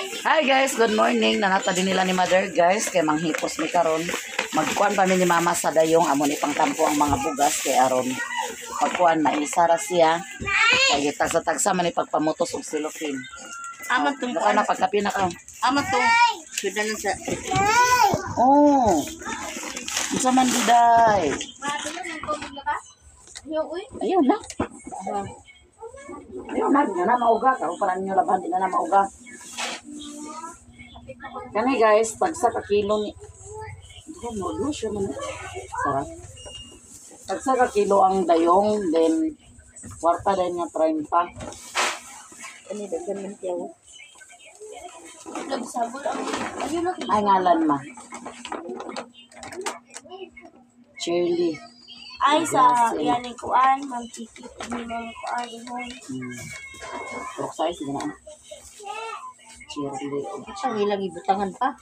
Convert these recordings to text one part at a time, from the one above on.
Hi guys, good morning. Nanata din nila ni Mother guys kay manghipos mi karon. Magkuan pa mi ni Mama sa dayong amo ni pangtampo ang mga bugas kay aron pagkuan maisa ra siya. Kay tagsa-tagsa man ni pagpamutos og cellophane. Ama tong Ano na pagkapi na ka. Ama tong sudanan sa Oh. Unsa man diday? Ayun na. Ayun na, di na na mauga. Karon pa na ninyo laban, di na na mauga. Kani guys, tagsa ka kilo ni. Hindi mo siya man. Sarap. Tagsa ka kilo ang dayong, then kwarta din nga 30. Ani daghan man tiyaw. Ay ngalan ma. Shirley. Ay, sa yan ni Kuan, Ma'am Chiki, ni Ma'am Kuan, ihong. Turok size, sige na. Shirley. Ang ilang ibutangan pa.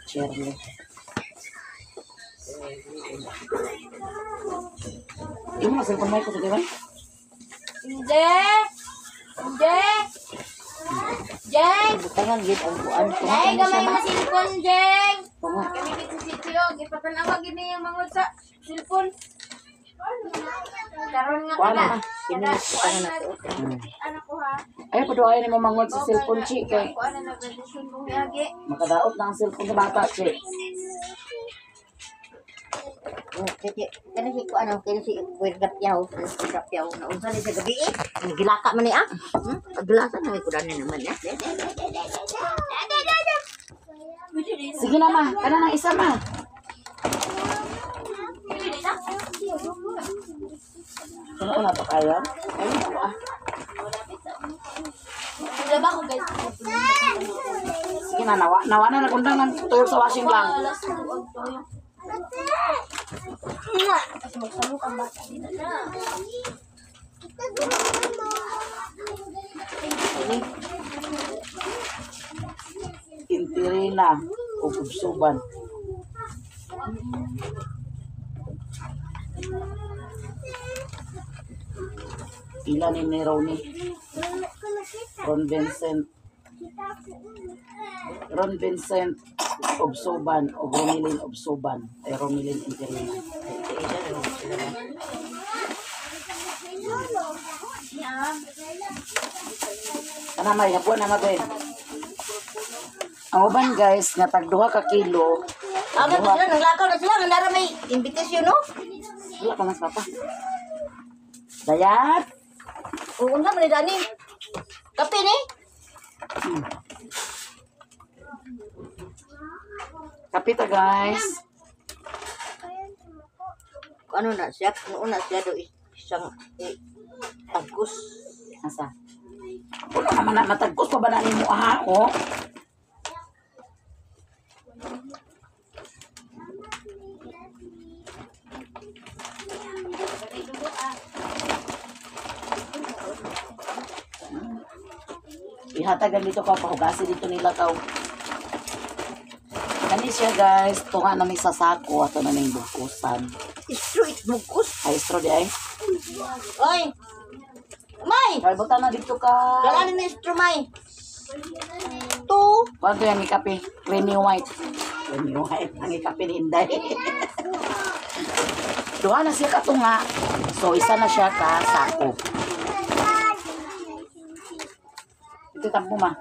Shirley. Yung mga cellphone mo ko sa diba? Hindi! Hindi! Jeng! Ibutangan gid ang kuan. Ay, gamay mo cellphone, Jeng! Tunga. Gamit sa sitio, gipatanawa gini yung mangod sa cellphone. Karon nga Kuan kana. na. Kana, kuan na. Anak ko ha. Ay, paduayan ni mo mangod sa cellphone, chi. Kay Kuan na nag-graduation mo yagi. makadaot na ang cellphone sa bata, chi. Oh, kaya kani si kuan ang kani si Kuya Piaw, si Kuya Piaw na unsa ni sa gabi eh. Gilaka man ni ah. Paglasan na kudan ni naman eh. Sige na, ma. Kana nang isa, ma. Ano na pa kaya? Ay, ako ah. Wala ba ko guys? Sige na, nawa, nawa na nagundang ng tuyok sa washing lang. Alas tuog toyo. Kasi magsamok ang bata dito na. Intirina o kubsuban. Pila ni Ronnie? Ron Vincent. Ron Vincent Obsoban o Romilin Obsoban. Ay, Romilin Intirina. Kana may habuan na mabe. Ang uban guys, nga tag 2 ka kilo. Ama to sila nanglakaw na sila nga nara may invitation no. Wala ka mas papa. Dayat. O unsa man ni dani? Kape ni? Kapita guys. Ano na siya? Ano na siya do isang eh, tagkus. Asa? Wala naman na matagkos pa ba na nimo ha? Oh. Ihatagan dito ka, pahugasi dito nila ka. Kani siya guys, tunga na may sasako ato na ning bukusan. Istro it bugkos. Ay, istro di ay. Oy. May. Kay buta na dito ka. Dala ni istro may. Two. Kwanto yung ikape? Creamy white. Creamy white. Ang ikape ni Inday. Duha na siya katunga. So, isa na siya ka sako. Ito tampo ma.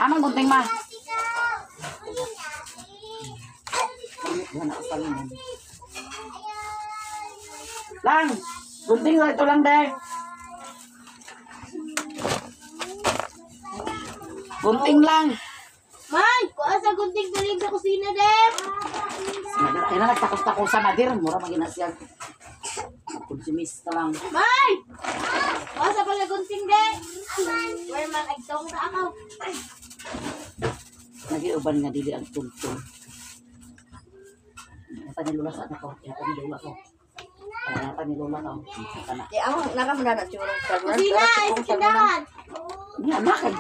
Anong gunting ma? Duha na kasalin. Lang! Gunting lang ito lang, de. Gunting lang. May, kuha sa gunting tulig sa kusina, de. Madir, ay na nagtakos-takos sa madir. Mura magina siya. Konsumista lang. May! Kuha sa pala gunting, de. Where man agtong sa ako. Nagiuban nga dili ang tungtong. Yata ni Lola sa anak ko. Yata ni Lola ko. Yata ni Lola ko. Kana. Di amo nakaman na siguro sa Kusina, ay sa tindahan. Nga na kay.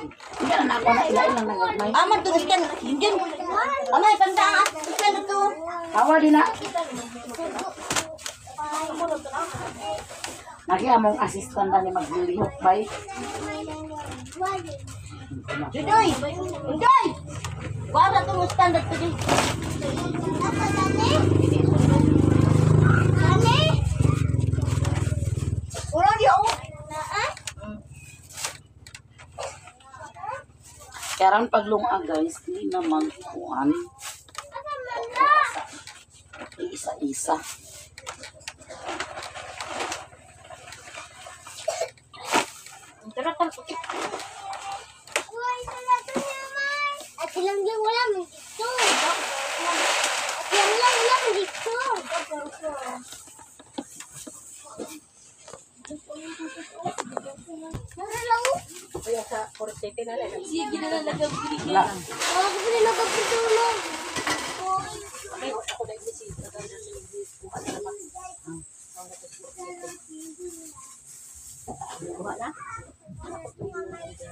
Nga na ako na ilain lang nagmay. Aman to iskan. Yun. Amay pantang at iskan to. Tawa din na. Lagi among assistant na ni maglilihok bay. Dudoy! Dudoy! Wala itong standard to di. Wala di ako. Karon paglunga guys, di na magkuan. Isa-isa. Tara, tara. At ilang lang wala man dito. At ilang lang wala man dito. Sige na lang nagabili. Wala. Wala ko pala nagpapatulog.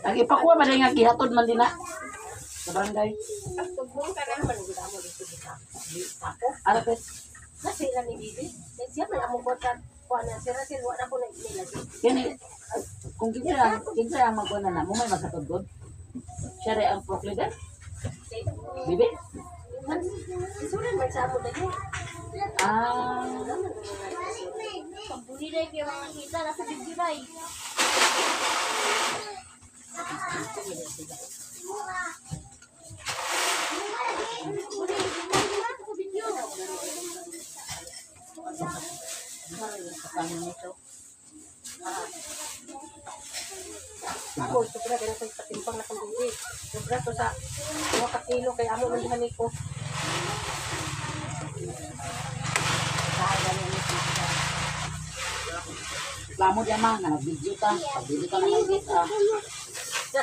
Ang ipakuha man nga gihatod man din na. Sa barangay. Ano pes? Kasi ilan ni Bibi. Siya man among kontak. Kuha na sira sila wala ko na nila. Kini kung kinsa ang magkuha na na mo may maghatod god. Siya rin ang pro leader. Bibi? Isuran man sa amo na yun. Ah, Pambuli na yung mga kita nasa video na eh. Ako, sobra ganun sa patimpang na kang Bibi. Sobra to sa mga kakilo kay amo man dihan ko. reklamo diya ma, nga nag-video ta. Pag-video ta na mag-video ta. Sa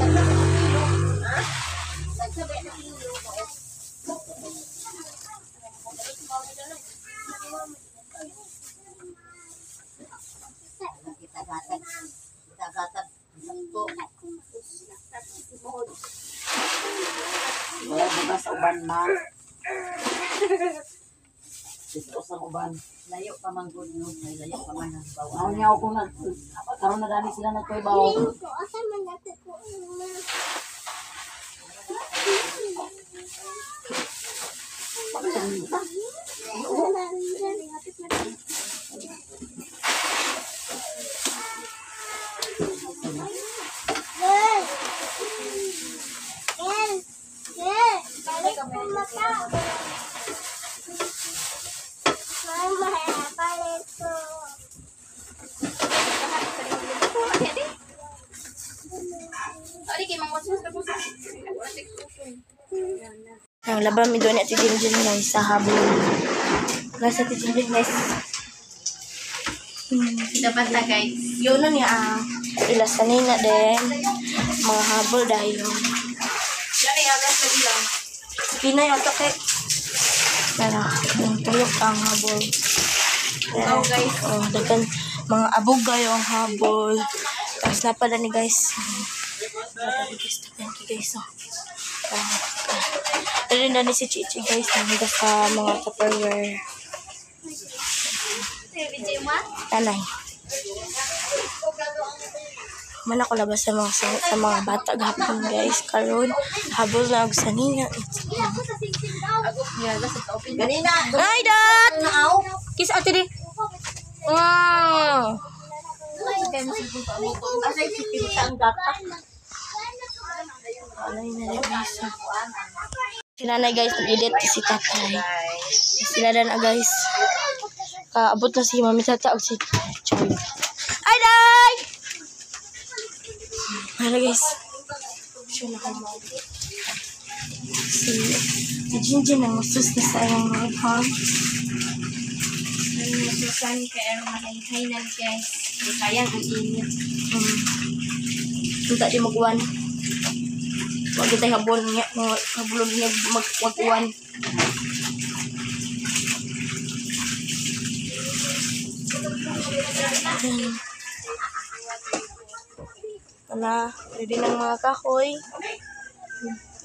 na. Kita-gatag. Kita-gatag. Sakto. Wala bugas uban ma. Dito sa uban. Layo pa man gud no. May layo pa man ang bawa. Ako niya ako nag karon na dani sila nagkuibaw. Ko, asa man natin ko una. Balik ko mata. Mama, balik ko. Ang laban mi doon at Jinjin guys sa habol. Nasa ti Jinjin guys. Dapat na guys. Yun na niya ang ilasanin na din. Mga habol dahil. Yan ay agas lagi lang. Pinay ato kay. Pero, yung tuyok ang habol. Oh, guys. Oh, dagan mga abugay ang habol. Tapos na pala ni guys. Guys, thank you guys. Oh. Ah, Dali na ni si Chichi guys. Nanghiga sa mga Tupperware. Tanay. Man ako labas sa mga sa mga bata gahapon guys. Karon habol na og sanina. Ganina. Ay dot. Naaw. Kiss ate di. Mm. Asay si ang gata. Alay na rin guys. Oh. Si nanay guys, nag-edit si tatay. Sila na guys. Kaabot na si mami tata o si Choy. Ay, day! Hala guys. Siya na kayo. Si Jinjin ang usos na sa iyong mga farm. Masusan kay aron mahayhaynan guys. Sayang ang init. Punta di mag-uwan. Huwag tayo habol niya. Habulon niya mag-uwan. Ayan. Wala, ready ng mga kahoy.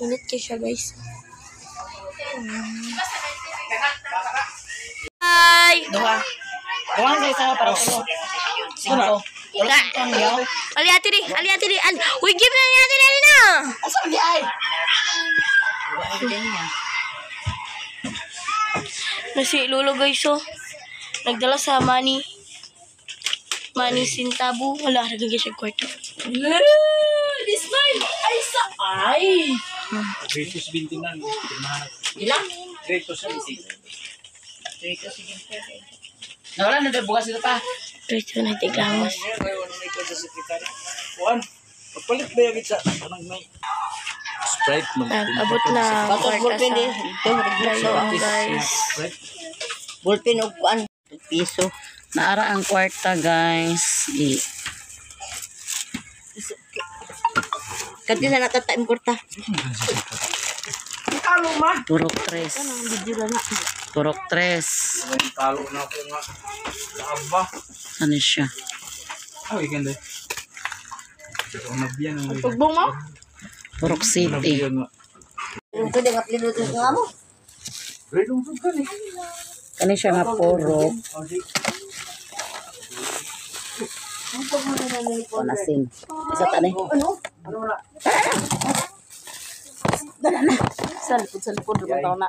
Init kayo siya guys. Hi! Duha. Duha sa isa para tulo. Sino? Wala kang niyo. Ali ate di, ali ate di. Uy, give na ni ate di ali na. Asa man di ay? Na si Lolo guys oh. Nagdala sa money. Money sintabo. Wala, nagiging siya kwarto. This time, ay sa ay. 3.20 na. Ilang? 3.20. Nawala na bugas ito pa. Guys, 90 gramos. Juan, pagpalit ba yung sa anong may Sprite man. Nag-abot na Batos kwarta ballpen sa eh. Ito, dayong guys. Sprite. Ballpen og kuan. Piso. Naara ang kwarta guys. Di. Kadto na nakataim kwarta. Purok tres. Purok tres. Talo na ako nga. Aba. Ano siya? Ah, weekend eh. Pero nabyan ang Tugbong mo? Purok City. Nabyan nga. Yung ko nga plinutos nga mo. Redong ka ni. Kani siya nga purok. Panasing. Isa tani. Ano? Sa likod rumang taon na.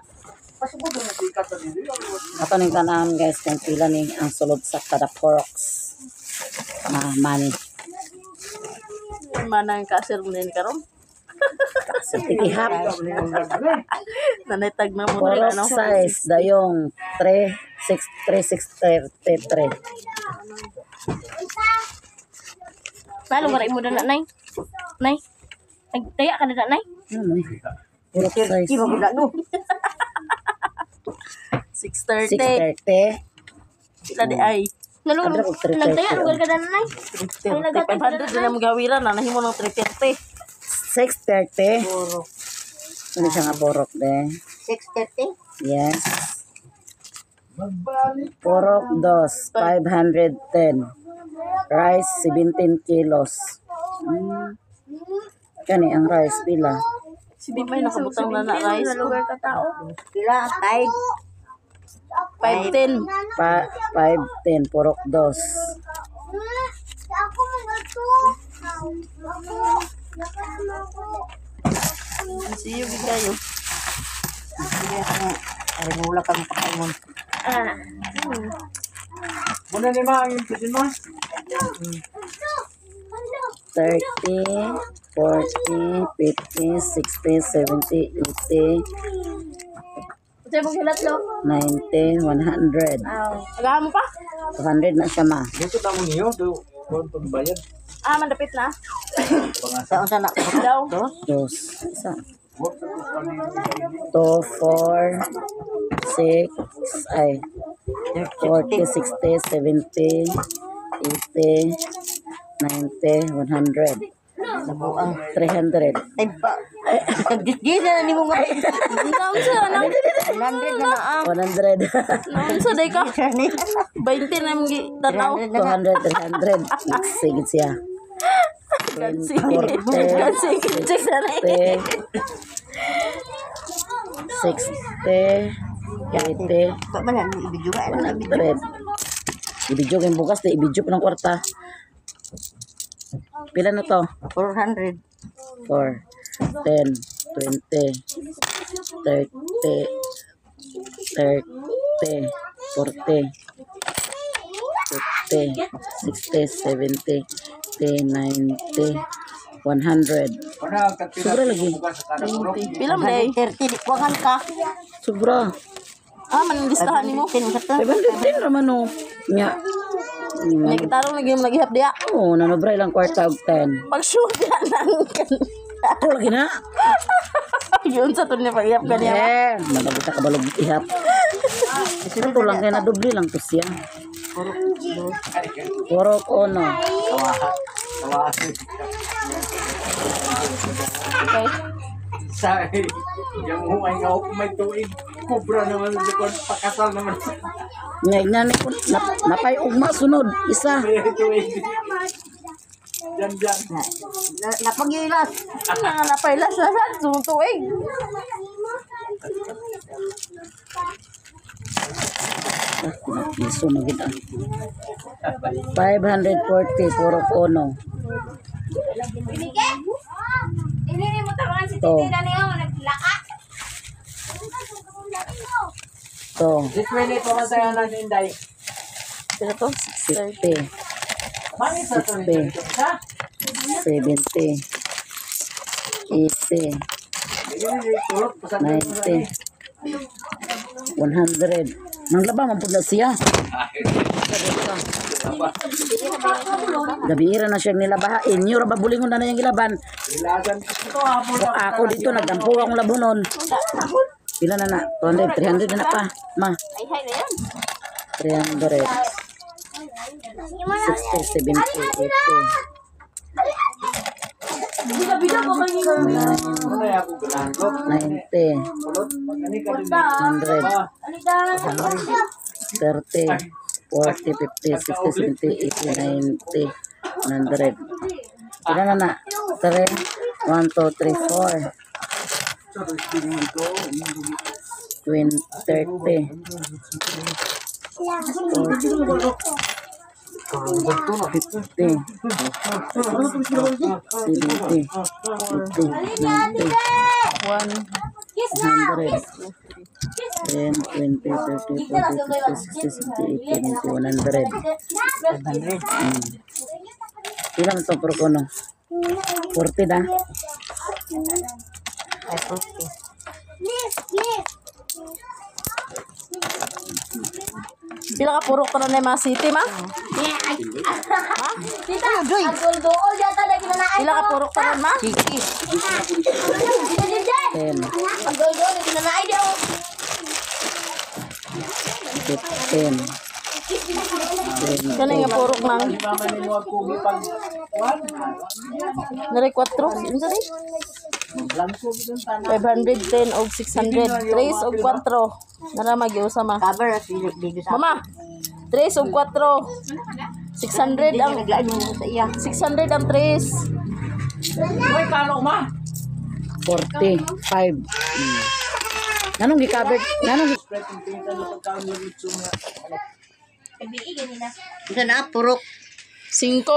Ato ning tanahon guys kung pila ni ang sulod sa kada poroks na money. Manang kasir mo din karon. Sa tigihap. Nanay tag na mo rin Porok ano. size dayong 3 6 3 6 3 3. Nalo ka rin mo na nay. Nay. Nagtaya ka na na, nay. Ano ni? Porok size Di ba gud no? 6:30. 630. Sila di ay. Nalo, Andra, og 330, nagtaya lugar ka na nay. Ay, naghatid ka 500 na lang magawiran na nahimo ng 330. 630. Puro. Ano siya nga porok de? 6:30. Yes. Porok dos, 510. Rice, 17 kilos. Kani ang rice pila? Si Bimay nakabutang na na rice. Lugar ka tao. Pila tay. 510. Pa 510 porok dos. Ako mga to. Ako. Nakasama ko. See you gid kayo. Ari wala kang pakaingon. Ah. Muna ni ma ang impisin mo. 30, 40, 50, 60, 70, 80, Unsay mong hilat lo? 90, 100. Agahan mo pa? 200 na siya ma. Dito tamo niyo do kon pagbayad. Ah, mandapit na. Sa unsa na Daw. Dos. Isa. 2, 4, 6, ay, 40, 60, 70, 80, 90, 100. Nabuang. 300. Ay ba. Tagdis na nimo nga. Naunsa na? 100 na na ah. 100. Naunsa day ka? 20 na imong tanaw. 300 na na. 200, 300. Sige siya. Gansi. Gansi check sa na. 40, 60, 80, Ba man ang ibidyo ka ano ibidyo. 100. Ibidyo kayong bukas, di ibidyo pa ng kwarta. Pila na to? 400. 4, 10, 20, 30, 30, 40, 50, 60, 70, 80, 90, 100. Wala tagpila. Sobra lagi. Pila man day? 130 di kuwangan ka. Sobra. Ah, man listahan nimo. 510 raman no. Nya. Nya kitarong lagi mo nagihap diya. Oo, nanobra ilang kwarta og 10. Pag shoot na nang Ako lagi na. Yun sa to niya paghihap kaniya. Eh, malabot ka kabalog ihap. Ito lang kaya nadubli lang to siya. Purok ono. Okay. Sa yung humay nga ako may tuig. Kubra naman sa kon pakasal naman sa Ngay nga ni ko napay ugma sunod isa. may tuig. Diyan diyan. Napagyilas. Nga napailas na sa sumong tuig. Ah, piso magid ah. 540 puro kono. Hindi mo tamaan si To. Titi Dani mo naglaka. To. This minute pa man tayo na Inday. Pila to? 50, Mani sa to ni 60, 70, 80, 90, 100. Nang laba, mampud na siya. Gabi na siya nilaba. Inyo ra ba bulingon na na yung ilaban. So, ako dito, nagdampo akong labunon. Pila na na? 200, 300 na na pa. Ma. Ay, hay na yan. 300. 60, 70, 80. 90, 100, 30, 40, 50, 60, 70, 80, 90, 100. Pila na na? 3, 1, 2, 3, 4. 20, 30, 40, 50, 70, 80, 90, 100, 10, 20, 30, 40, 50, 60, 70, 80, 90, 100. Pila man to pro kono? 40 da. Yes, yes. Pila ka purok ka na na yung mga city, ma? Tita, ang dulduol yata lagi na naay. Pila ka purok ka na, ma? Sige. 10, Ang dulduol lagi na naay daw. 15, Kani nga purok mang. Nari 4. Unsa ni? 510 og 600. 3 og 4. Nara magiusa ma. Cover as dito sa. Mama. 3 og 4. 600 ang Naglaan mo sa iya. 600 ang 3. 45. Nanong gi-cover? Nanong Unsa na purok 5.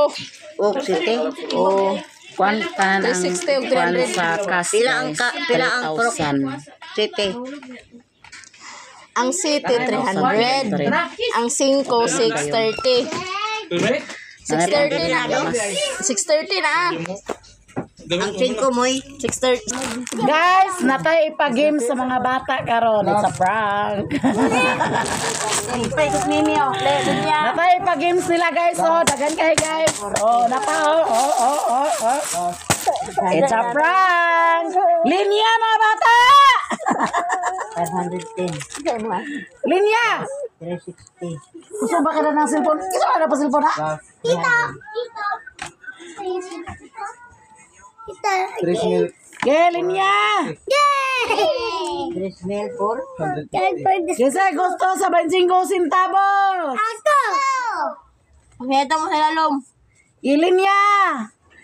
og city. Oh. Kwan tan ang 360 og kwan 300. sa cash Pila ang guys, pila ang purok? 3,000. City. Ang city 300. Ang 5 630. 630 na. 630 na. Ang 5 moy. 630. Guys, natay ipa-game sa mga bata karon. It's a prank. Natay ipa-games nila guys. Oh, dagan kay guys. Oh, napa oh, oh, oh, oh, oh. It's a prank. Linya mga bata. 510. Linya. 360. Gusto ba ka na ng cellphone? Gusto ka na pa cellphone ha? Tita, tita. Tita. Okay, linya. Yay! 3 mil 4. Kasi gusto sa 25 centavos. Ako! Pangyata mo sa lalom. Ilinya.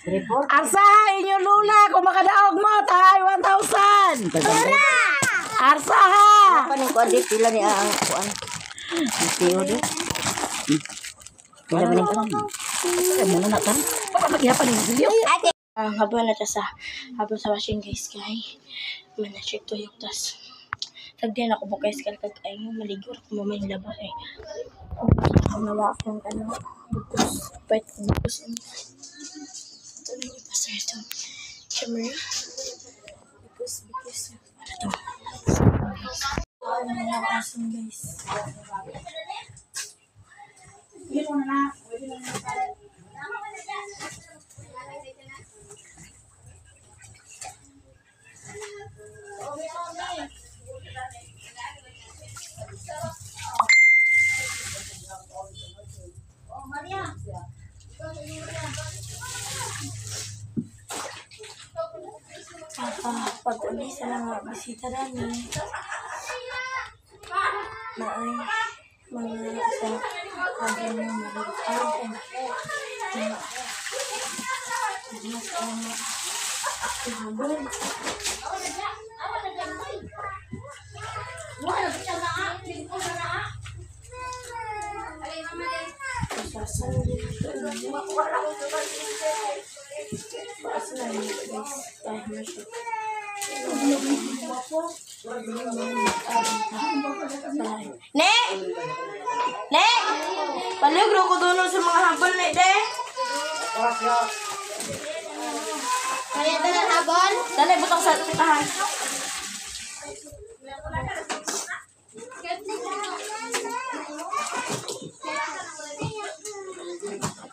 3 4. Arsaha inyo lula kung makadaog mo tahay 1,000. Arsaha. Paano ko andi pila ni ang kuan? Tiyo di. Wala man ito. Ay, muna na tan. Baka magihapan yung video. Ang habol na ta sa habol sa washing guys kay man na check tuyok tas tagdian ako po guys kay tag ay maligo ra ko mamay laba kay nawa akong ano bukos pet bukos ano ito na yung pastor ito camera bukos bukos ano to ano na ako asin guys. Papa, pag uli sa mga bisita namin, na ay mga sa habang ng malagpag ay mga mga habol. Hugasan din ito. Paasa na rin ito guys. Dahil na siya. Ne! Ne! Paligro ko doon sa mga habol ne, de! Kaya na habol? Dali, butang sa pitahan.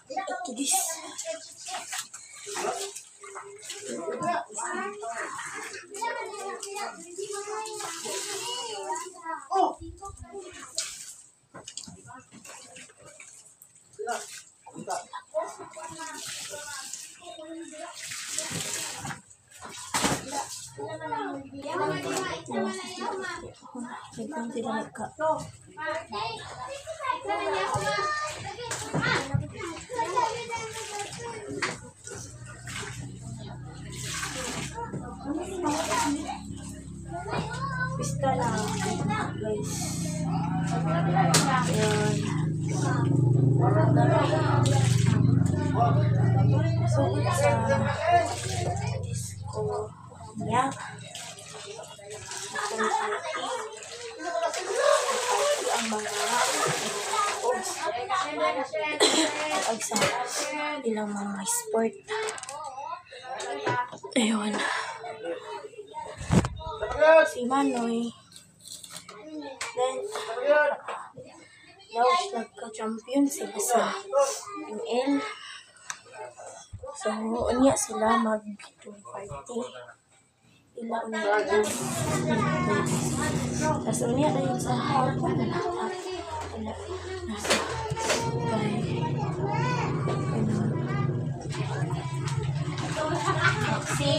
Ito guys. Ka. Pista na guys. Ayan. Sugod sa disco niya. Ang mga ag sa ilang mga sport. Ayun. Si Manoy. Then, daw nagka-champion sila sa ML. So, unya sila mag-party. Ila unya. Tapos unya rin sa hapon na lahat. Wala. Nasa kay ano. Si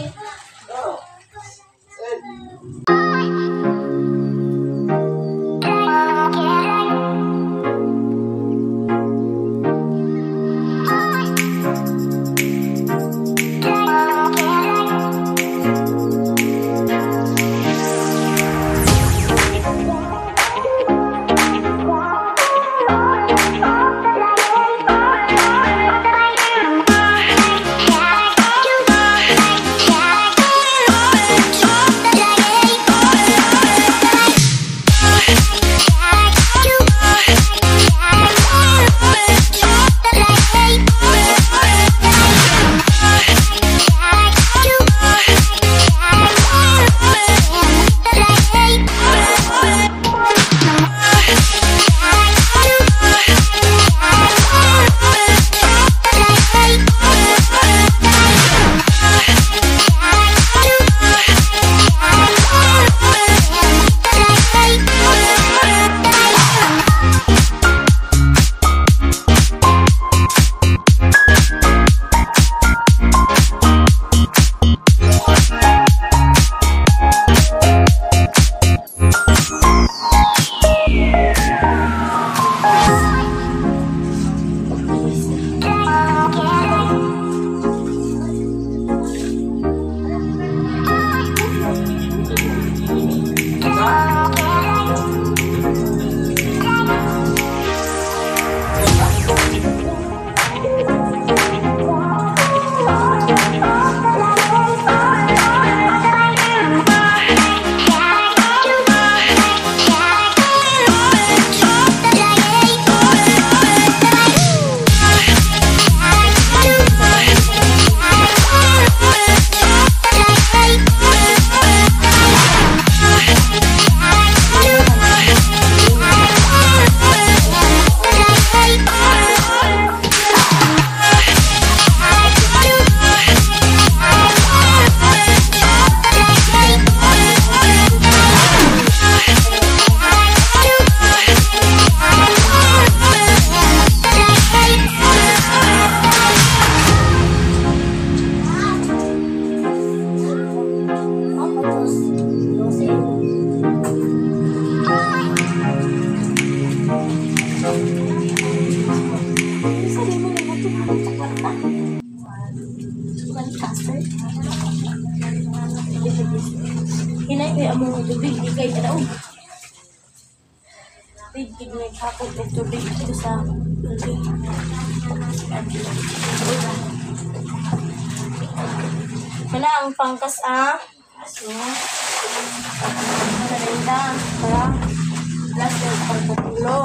Hinay kay among tubig di kay tanaw. Tubig kay hakot og tubig dito sa Kana ang pangkas ah. So, na para last yung pagpatulo.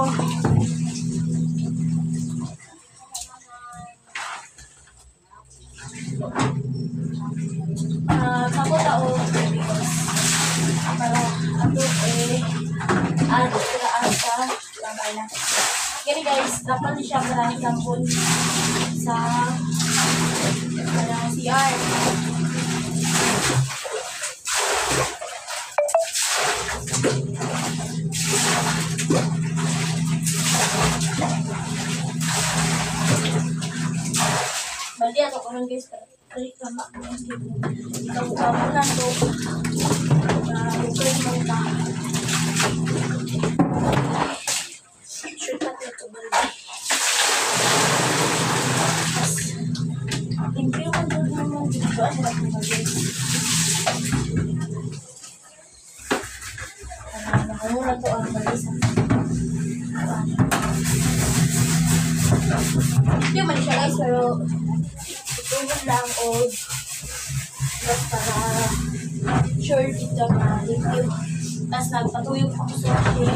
Kako tao para ato add sa lamay na. Gani guys, dapat siya para sampon sa para CR. Bali ato karon guys para lama ikaw na to. Okay man ta. Shortcut na to baldi. Limpyo man doon naman dito. Ano na ito guys? Nakamura to ang baldi sa hindi man siya guys, pero itungod lang o basta para sure dito na limpyo. Tapos nagpatuyok ako sa akin.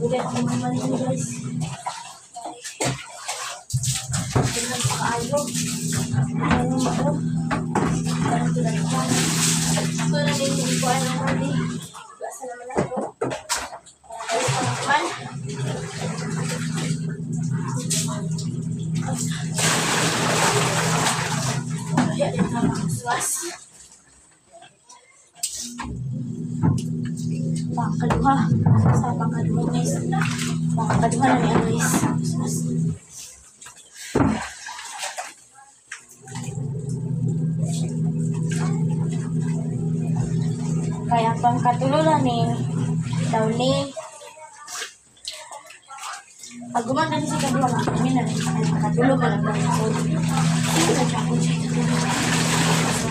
Ulit ako naman yun guys. Ganun pa kaayo. Ano mo? Parang tulad ko. Ito na din yung ikuan naman eh. Gasa naman ako. Para pa naman. Kaya din na makaswas. Pangkaduha. Sa pangkaduha guys. Pangkaduha na niya guys. Kaya pangkatulo na ni daw ni pag gumanda ni sa kaduha kami na rin pangkatulo pa lang ako. Hindi na siya ako siya katulo.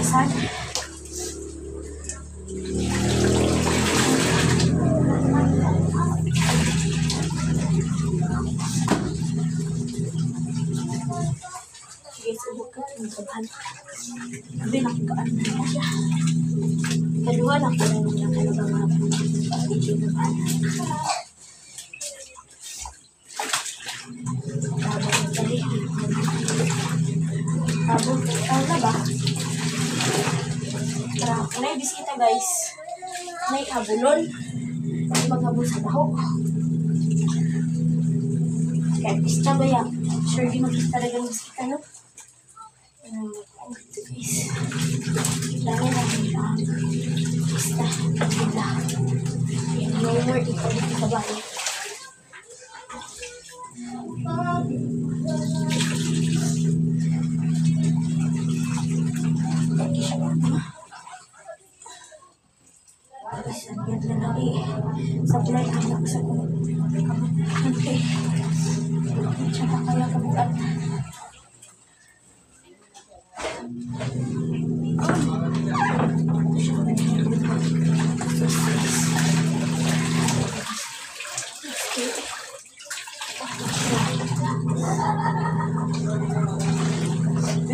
Saan? Guys, ubog ka. Ang sabi na kaan na siya. Kaduha lang ko na niya talaga mga video na kaan. Tabog, na ba? Tara, kung naibisita guys, may habulon. May maghabol sa baho. Kaya pista ba yan? Sure di mag-pista talaga ng bisita, no? Ito guys. Kailangan natin siya. Pista. Pista. No more ikaw dito sa bahay. Supply anak sa kong kamot. Okay. Tsaka kaya kabukat.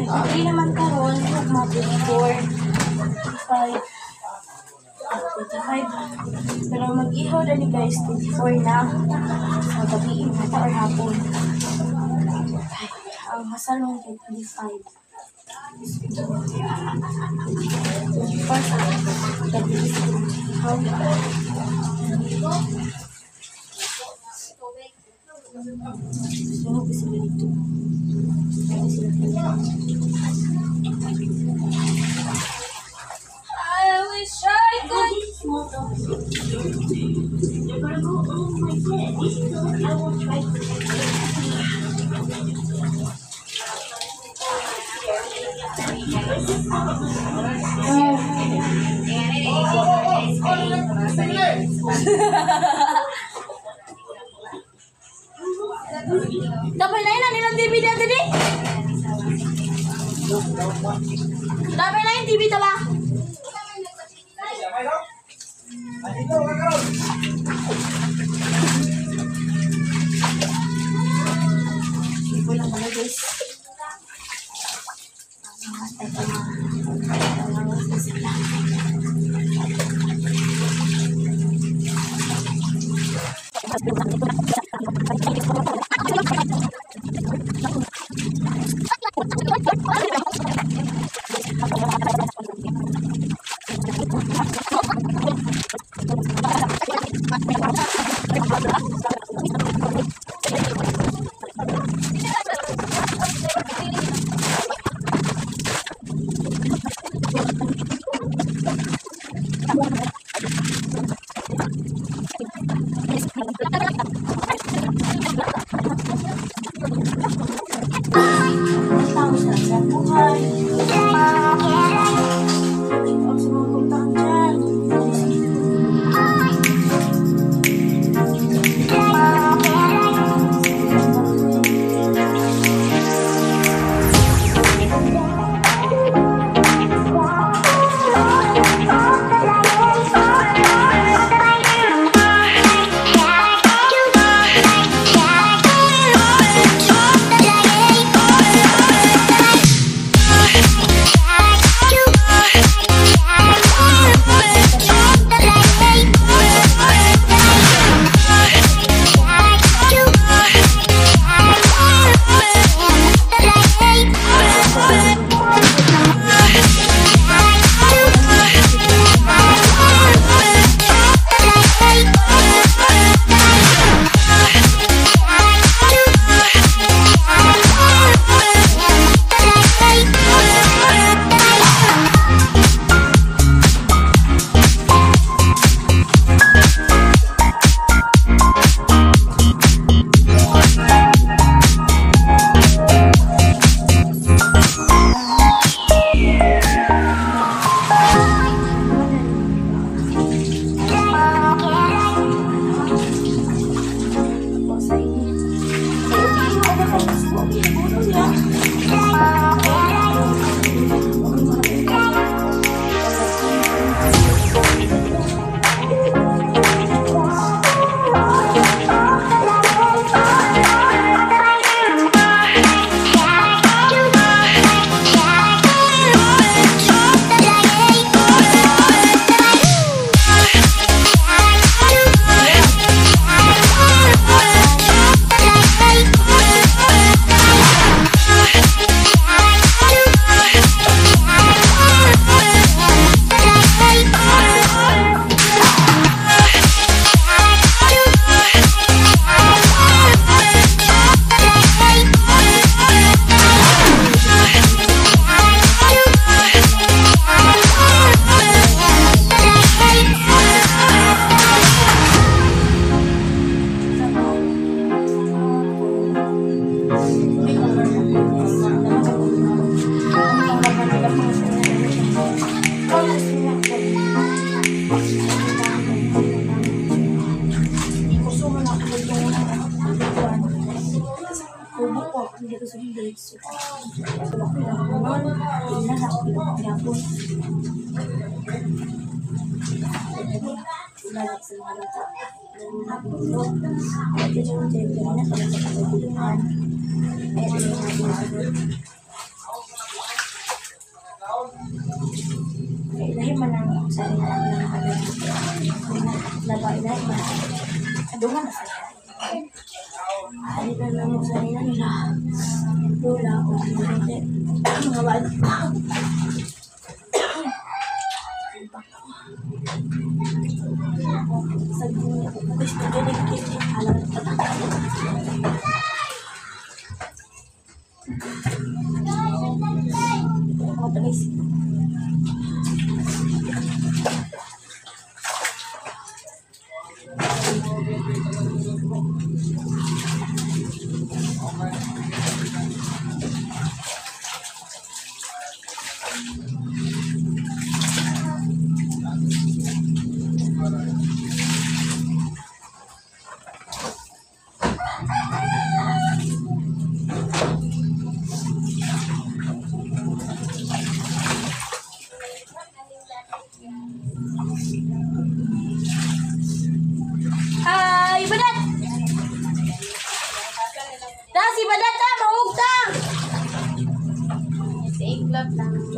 Hindi naman karon, mga 24, 25, 25. Pero mag-ihaw na ni guys, 24 na. So, gabi, mata or hapon. Ay, ang masalong kay 25. 24 sa gabi, ihaw. Sunog ko sila dito. I wish I could. They're gonna go, oh my god, this is the one I will try to. Dapat na yun, nilang TV dito di. Dapat na yung TV tala. guys. Sila.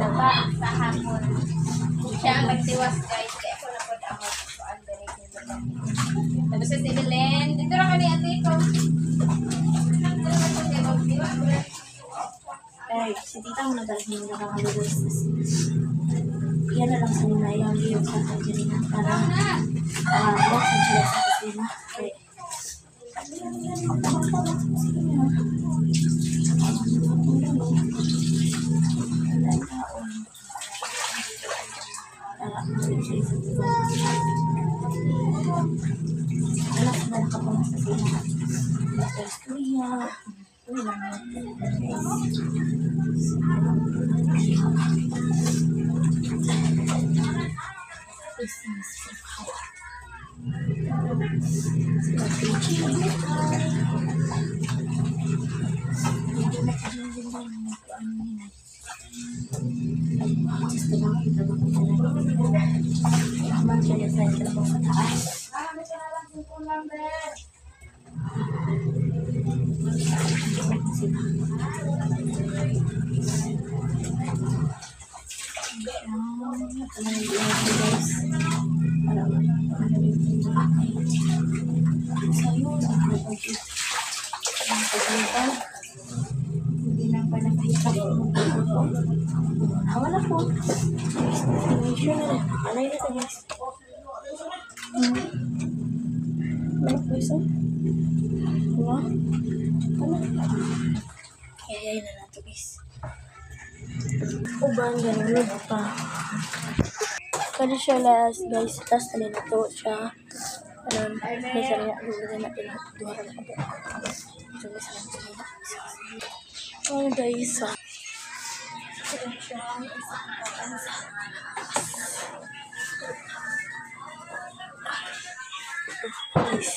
Laba sa hapon. Siya ang nagtiwas, guys. Kaya ako na po ang kuan diri. Tapos si Belen, dito ra kani ate ko. Ay, si tita mo nabalik mo na kang guys. Yan na lang sa nila yung liyog sa Angelina para walk sila sa kusina. Okay. Wala sa nakapang sa sila. Istorya. Wala lang. Hindi lang pa nakahita ko. Wala po. Sure na rin. Alay na ito, guys. Wala po isa. Wala. Wala. Kaya na nato, guys. Uban, ganun pa. Pwede siya last, guys. Last na na to siya. Ano, may sarili na natin. Duha na po. So, may sarili na. Oh, guys. Guys.